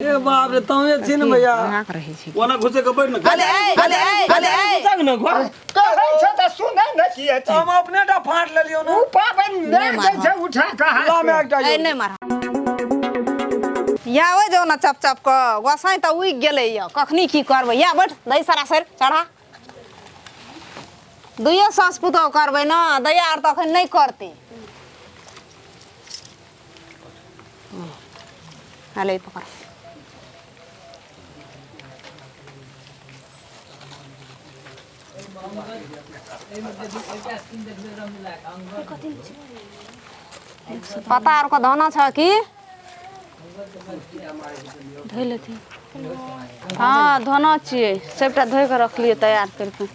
ए बाप रे तमे छी ने भैया नाक रहै छै ओना घुसे के बैठ ने अले ए अले ए अले ए घुसक ने घर कहै छै तऽ सुनै नहि छियै हम अपने टा फाट लेलियो ने ओ पाबनि नहि दै छै उठा कऽ हाथ ला में एकटा ए नहि मार या ओइ जो न चप चप क गोसाई तऽ उगि गेलै यऽ कखनी की करबै या बैठ दै सरासर चढ़ा दुइयो सास पुतोह करबै न दैया आर तऽ अखन नहि करतै हले ई पकड़ पता आर को धोना छ की धोइ लेथिन हँ धोना छियै सबटा धोइ कऽ रखलियै तैयार करि कऽ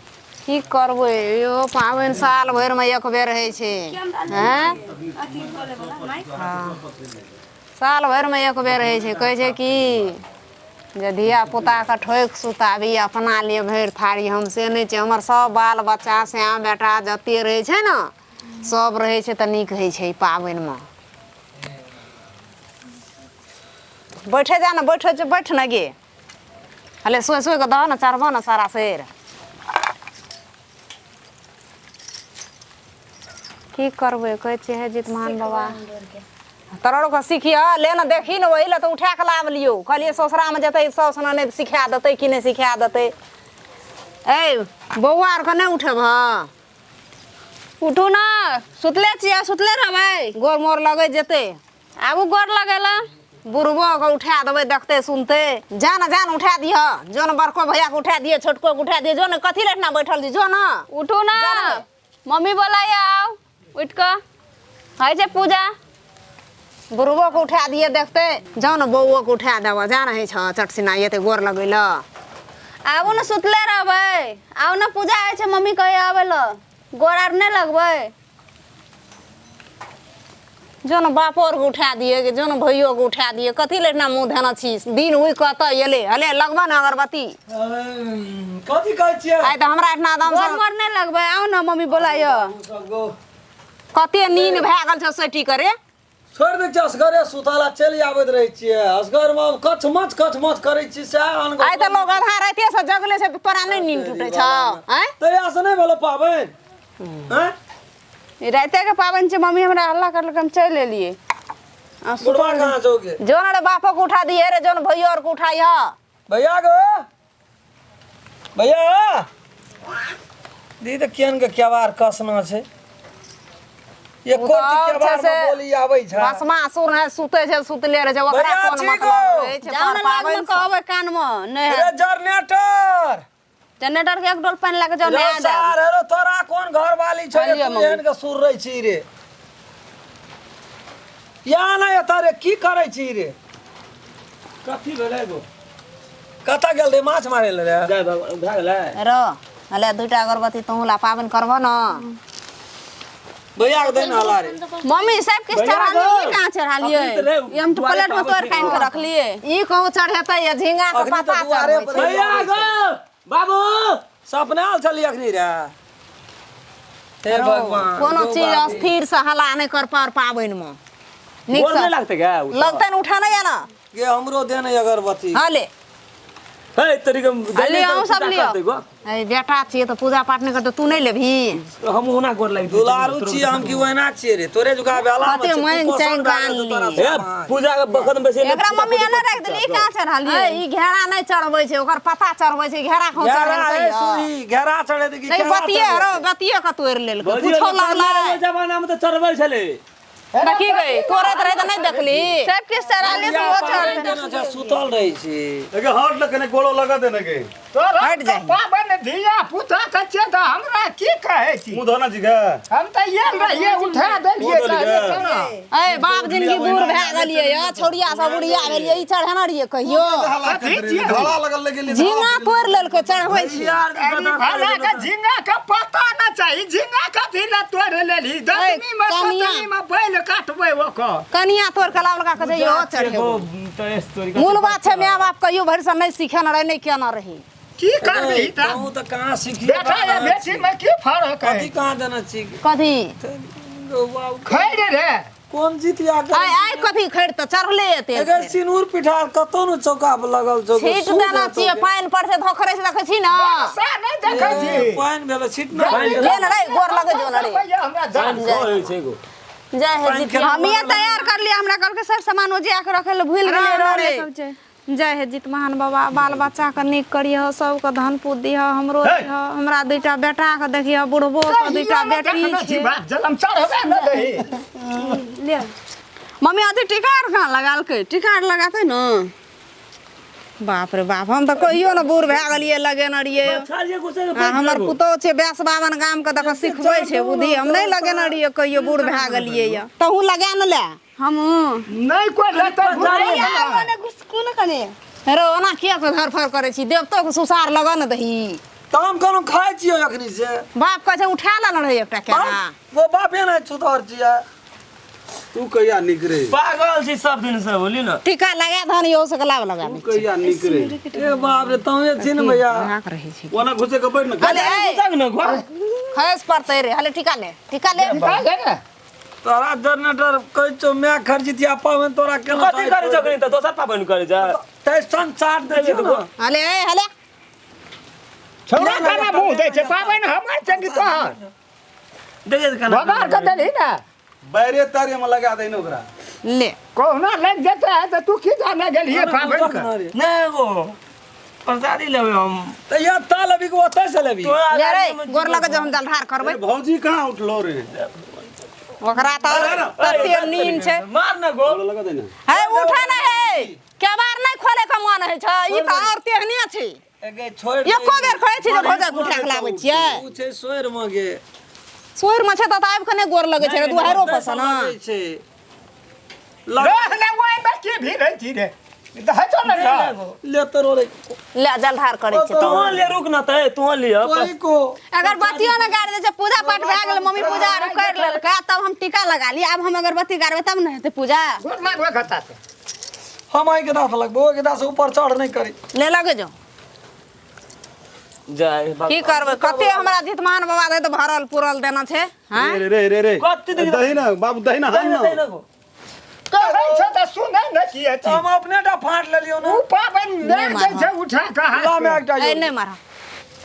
की करबै यो पाबनि साल भरिमे एक बेर होइ छै हैं हँ। साल भरिमे एक बेर होइ छै कहै छै कि जे धिया पुताके ठोकि सुताबी अपना लिए भरि थारी हम से नहि छै हमर सब बाल बच्चा श्याम बेटा जते रहै छै ने सब रहै छै तऽ नीक होइ छै ई पाबनिमे बैठे जा ने बैठे छै बैठ ने गे हले सोइ सोइ कऽ दह ने चढ़बह ने सारा शेर की करबै कहै छियै हे जितमान बाबा तोरो के सिखिह ले ने देखी ने ओहि लए तऽ उठा कऽ लाब लियौ कहलियै ससुरामे जेतै साउस ने सिखा देतै कि नहि सिखा देतै ए बौआ आरके नहि उठेबह उठू ने सुतले छियै सुतले रहबै गोर मोर लगै जेतै आबू गोर लगेला बुढ़बो के उठा देबै देखते सुनते जा ने जा ने उठा दिह जो ने बड़को भैया के उठा दिहे छोटको के उठा दिहे जो ने कथी लए एहिठिना बैठल छी जो ने उठू ना जा ने। मम्मी बोलाइए आओ उठ कऽ होइ छै पूजा बुढ़बो के उठा दिहे देखते जाउ ने बौओ के उठा देबऽ जा ने छ चटसिना एते गोर लगै लए आबू ने सुतले रहबै आउ ने पूजा होइ छै मम्मी कहे आबै लए गोर आर नहि लगबै जो ने बापो आरके उठा दिए कि जो ने भैयो के उठा दिए कथी लए इतना मुँह धेने छी दिन उगि कतऽ एलै हले लगबऽ ने अगरबत्ती कथी कहै छियै आइ तऽ हमरा एहिठिना एकदम गोर मोर नहि लगबै आउ ने मम्मी बोलाइए सबगो कते नीन भए गेल छौ सटी करे छोड़ि दै छियै असगरे सुतला चलि आबैत रहै छियै असगरमे कचमच कचमच करै छी सएह अनगो आइ तऽ लोग आधा रातिए से जगले छै तोरा नहि नीन टूटे छौ आँय तहिया से नहि भेलो पाबनि आँय ई रातिके पाबनि छै मम्मी हमरा हल्ला करलक हम चलि एलियै आ बुढ़वा कहाँ छौ गे जो ने रे बापो के उठा दिए रे जो ने भैयो आर के उठाइह भैया गो भैया दी तऽ केहन के केवार कसना छै एको ओ तऽ केवार छै मे से बोली आबै छै भस्मासुर है सुते छै सुतले रहै छै ओकरा भैया कोन छी मतलब गो। रहै छै जाउ पर ने लगमे पाबनि सँ। कहबै कानमे नहि रे हैत जनरेटर जनरेटर के एक डोल पानि लए कऽ जाउ रे नहा देब सार रे तोरा कोन घर वाली छौ रे लिअ तू मम्मी। एहन के सुर रहै छी रे या ना एतऽ रे की करै छी रे कथी भेलै गो कतऽ गेल रे माछ मारै लए रे जाय भए गेलै रो हले दूटा अगरबत्ती तोहूँ ला पाबनि करबह ने भैया के दे ना हला रे मम्मी सब किछु भैया चढ़ालियै गो। ई कहाँ चढ़ालियै अखनी तऽ रे, ई हम तऽ दुआरे प्लेट में पर तोड़ि आबै कऽ आनि कऽ रखलियै ई कहूँ चढ़ेतै या झिंगा के अखनी तऽ पत्ता दुआरे चढ़बै पर छै भैया गो बाबू सपना आयल छली अखनी रे हे भगवान कोनो गो चीज बाबी। अस्थिर से हला नहि कर पार पाबनि मे नीक गोर से नहि लागतै गे उ सब? लगतै ने उठा नहि ना गे हमरो दे ने अगरबत्ती हाँ ले हे तरीके लिअ, अहूँ सब लिअ। ए बेटा छियै तऽ पूजा पाठ नहि करतै तू नहि लेबही हम ओना गोर लागि दुलारू छियै हम की ओहिना छियै रे तोरे जुका बेला कते मांगि चांगि कऽ आनली। हे पूजा के बखत में बेसी एकरा मम्मी एना राखि देली ई कहाँ चढ़ालियै ए ई घेरा नहि चढ़बै छै ओकर पत्ता चढ़बै छै घेरा कहूँ घेरा चढ़ेलकै हे यऽ? सुही घेरा चढ़े की नहीं बतिये हरो बतिये के तोड़ि लेलकै पूछो लगलै जमाना में तऽ चढ़बै छलै देखी गई तोड़ैत रहै तऽ नहि देखली सब किछु चढ़ालियै तऽ ओहो चढ़तै सुतल रहै छी एके हट ल कने गोड़ो लगा देने के तोरा हटि तऽ जाही। पाबनि धिया पुता के छियै तऽ हमरा की कहै छी मुंह धोना जी के हम तऽ आयल रहियै उठा देलियै मुँह धो लियै। तोरा। ए बाप जिनगी बूढ़ भए गेलियै यऽ छौड़िया सब उड़िया भेलियै ई चढ़ेने रहियै कहियो कथी छियै? धड़ा लगल ले गेली झिंगा तोड़ि लेलकै चढ़बै छी अरे भला के झिंगा के पता न चाही झिंगा कथी लए तोड़ि लेलही दसमी में कनिया। सतमी में बैल काटबै ओकर कनिया तोड़ के लाबलका कहै छै इहो चढ़ेबो मूल बात छै माय बाप कहियो भरि से नहि सीखेने रहै नहि केने रही की करबही तऽ तू तऽ कहाँ सीखी बेटा या बेटी में की फर्क है कथी कहाँ देने छी कथी खैर रे कोन जितिया के आय आय कथी खैर तऽ चढ़ले एते एकर सिनूर पिठार कतौ न चौका पर लगल छौ छीट देना छियै पानि पर से धोखरे से देखै छी ना से नहि देखै छी पानि भेलै छीट ना ले न रे गोर लगै जो न रे भैया हमरा जान होइ छै एगो जय हे जितिया हमिये तैयार कर लिया हमरा कहलकै सब सामान ओजिया के रखे ले भूल गेलियै रहले सब छै जय हे जितमान बाबा बाल बच्चा के नीक करिह सबके धन पूत दिह हमरो दिह हमरा दुईटा बेटा के देखिह बुढ़बो के दुईटा बेटी छै बात जलम चढ़बे न दही ले मम्मी अथी टीका आर कहाँ लगालकै टीका आर लगातै ने बाप रे बाप हम तऽ कहियो ने बूढ़ भए गेलियै लगेने रहियै छालिए गुस्से आ हमर पुतोह छै व्यास बाबन गाम के देख सिखबै छै बुद्धि हम नहि लगेने रहियै कहियो बूढ़ भए गेलियै यऽ तहूँ लगा ने ले हमहूँ नहि कोइ लेतै रो ओना किया से धरफड़ करै छी देवतो के सुसार लगा ने दही तऽ हम कहलहुँ खाइ छियै अखनी से बाप कहै छै उठा ले ने रहै एकटा केरा वो बापे नहि छुतहर छियै तू कहिया निक रे पागल छी सब दिन से बोली ना टीका लगा धन इहो से लाभ लगा तू कहिया निक रे ए बाप रे तहुए छी ने भैया लगा रहै छै ओना घुसे के बैठ न हले ए, तक न घर खसि पड़तै रे हले टीका ले टीका ले ने तोरा जनरेटर कहै छौ my खर्चितिया पाबनि तोरा केना कथी करे छौ कनी त दोसर पाबनि करे जा तैसन चाट दै छियौ ने हले ए हले छौड़ा केना मुँह दै छै पाबनि हमर छै कि तोहर देखे केना बगार के देलही ने बैरे तारे में लगा दे ने ओकरा ले कहुना लागि जेतै तऽ तू की जाने गेलियै पाबनि के नै एगो प्रसादी लेबै हम तऽ या ता लेबी कि ओतय से लेबी ले रे गोर लगे जो हम जलधार करबै अरे भौजी कहाँ उठलो रे ओकरा तऽ तते नीन छै मार न गो लगा दे ने हे उठे ना हे केबार नहि खोले के मन होइ छै ई तऽ और तेहने छै एगे छोड़ि दे। एको बेर कहै छी जे भौजाइ के उठा के लाबै छियै उ छै सोरि मे गे सोर मे छै तऽ आबि के नहि गोर लगै छै दुहारो पर से ना लगै छै रह ने ओहिमे की भीड़ होइ छी रे तऽ होइ छौ ने तऽ। ले तोरो रे ले जलधार करै छियै तू ले रुक न त तू लिय कोई को अगरबत्तियो ने गाड़ि दै छै पूजा पाठ भए गेलै मम्मी पूजा आर करि लेलकै तब हम टीका लगा ली आब हम अगरबत्ती गाड़बै तब ने हेतै पूजा गोर लागबै खत्ता से हम एहि के दास लगबो ओहि के दास ऊपर चढ़ नहि करी ले लगे जो जय की करबै कते हमरा जितमान बाबा दे तऽ भरल पुरल देना छै हैं रे रे रे रे कत्ती देखी- दही ना बाबू दही ना हम ना गो कहै छौ तऽ सुनै ने छियै तऽ हम अपने टा फाड़ लेलियौ ने उ पाबनि नहि दै छै उठा कऽ हाथ ला मे एकटा ए यौ। नहि मारह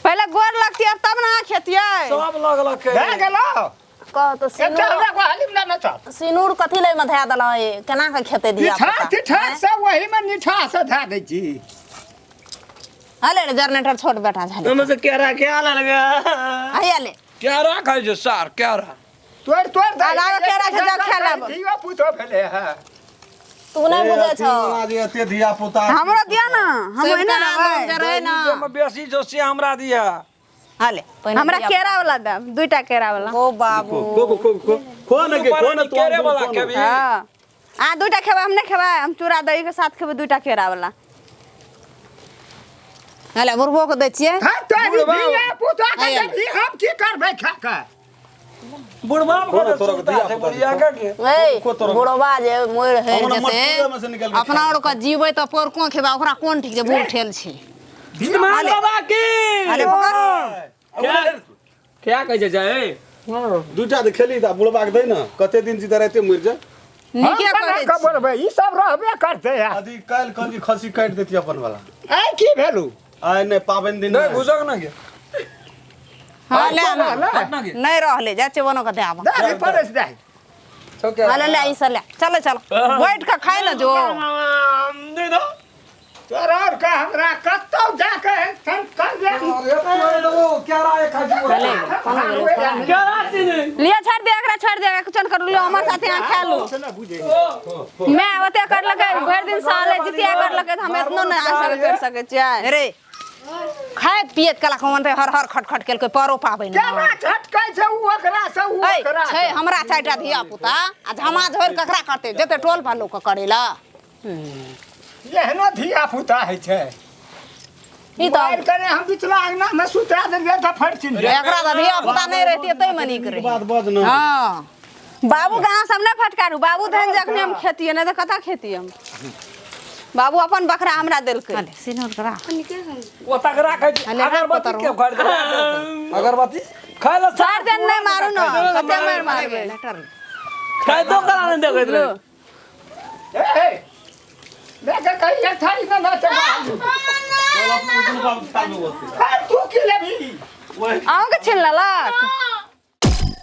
पहिले गोर लगतियै तब ने अहाँ खेतियै सब लगलक भए गेलौ कह तऽ एकटा सिनूर हमरा गोहालीमे लेने चल सिनूर कथी लए मे धए देलह ए केना के खेतै धिया निठा पुता तिठा से ओहीमे निठा से धए दै छी हले रे जनरेटर छोट बेटा छलै हम से केरा के आला लगा हैया ले केरा खाइ छै सार केरा तोड़ तोड़ दे आब आगे केरा छै, जब खेलब। धियो पुतो भेलै हँ तू नहि बुझै छौ जे एते धिया पुता हमरो दिअ ने हम ओहिना रहबै रहै ना जाहिमे बेसी जो से हमरा दिया हले पहिने हमरा धिया- केरा वाला देब दुईटा केरा वाला ओ बाबू को को को को को ने के को ने तू केरे वाला खेबी हाँ आ दुईटा खेबै हम नहि खेबै हम चूड़ा दही के साथ खेबै दुईटा केरा वाला हले बुढ़बो के दै छियै हाँ तोरी धिया पुतो के आयल। देबही हम की करबै खा कऽ बुढ़बा को ने तोरा सुनता धिया छै पुता बुढ़िया के के ए को तोरा- बुढ़बा जे मरि हरि हमरा मटकुरे में से जेतै निकालि के अपना खा आर के जीबै तऽ पोरको खेबै ओकरा कोन ठीक छै बूढ़ ठेल छै जितमान बाबा की हले पकड़ क्या कहै छै जय दूटा तऽ खेली तऽ बुढ़बा के दे ना कते दिन जीते रहते मरि जा हम नीके केना करै के छी बोलबै ई सब रहबे करतै आ अभी काल्हि कहली खस्सी काटि देती अपन वाला आइ की भेलू आइ नहि पाबनि दिन नहि घुसक ना के हँ ले रहलै? हट ना के नहि रहलै जाइ छियै ओनो के दए आबऽ दे परस दे छौ के हले ले ई सब ले चलो चलो बैठ के खाइ ले जो दे दो तोरा और के हमरा कतौ जाके कर दे अरे तोरे देबो केरा एक खाइ छी क्या रात नहीं लिअ छोड़ दे एकरा छोड़ दे कुछ कर लियो हमर साथे यहाँ खा लू मैं ओते करलकै भरि दिन साले जितिया करलकै तऽ हम एतनो नहि अहाँ सबके कर सकै छियै रे खाइत पियत कला कमन रे हर हर खट खट केलकै परो पाबै ने केना झटकै छै उ ओकरा से उ ऐ ओकरा छै हमरा चारिटा धिया पुता आ झमा झोर ककरा करतै जेते टोल पर लोक करेला एहनो धिया पुता होइ छै ई तऽ मारि कने हम बिचला अंगना में सुता देलियै तऽ फटचिन एकरा तऽ धिया पुता नहि रहितियै तै मे नीक रहे बात बज ना हँ बाबू के अहाँ सब नहि फटकारू बाबू धन जखने हम खेतियै नहि तऽ कतऽ खेतियै हम बाबू अपन बकरा हमरा देलकै हले सिनूर के राख ओ तकरा खाइ छी हले राख अगरबत्ती पतरो। के उखाड़ि देबै अगरबत्ती खाइ ले चार दिन नहि मारू ने कते मारि मारबै लेटर खाइतो कला नहि देखैत रहे। ए मैं के कही एक थारी ना ना चबा। चल अपने उजल बाबू खा लो ओते। तू की लेबी? अहूँके छीन लेलक।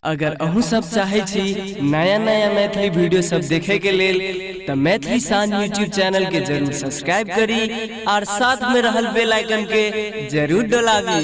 अगर अहूँ सब चाहे छी नया नया मैथिली वीडियो सब देखे के लेल त मैथिली शान यूट्यूब चैनल के जरूर सब्सक्राइब करी और साथ में रहल बेल आइकन के जरूर डोलाबी।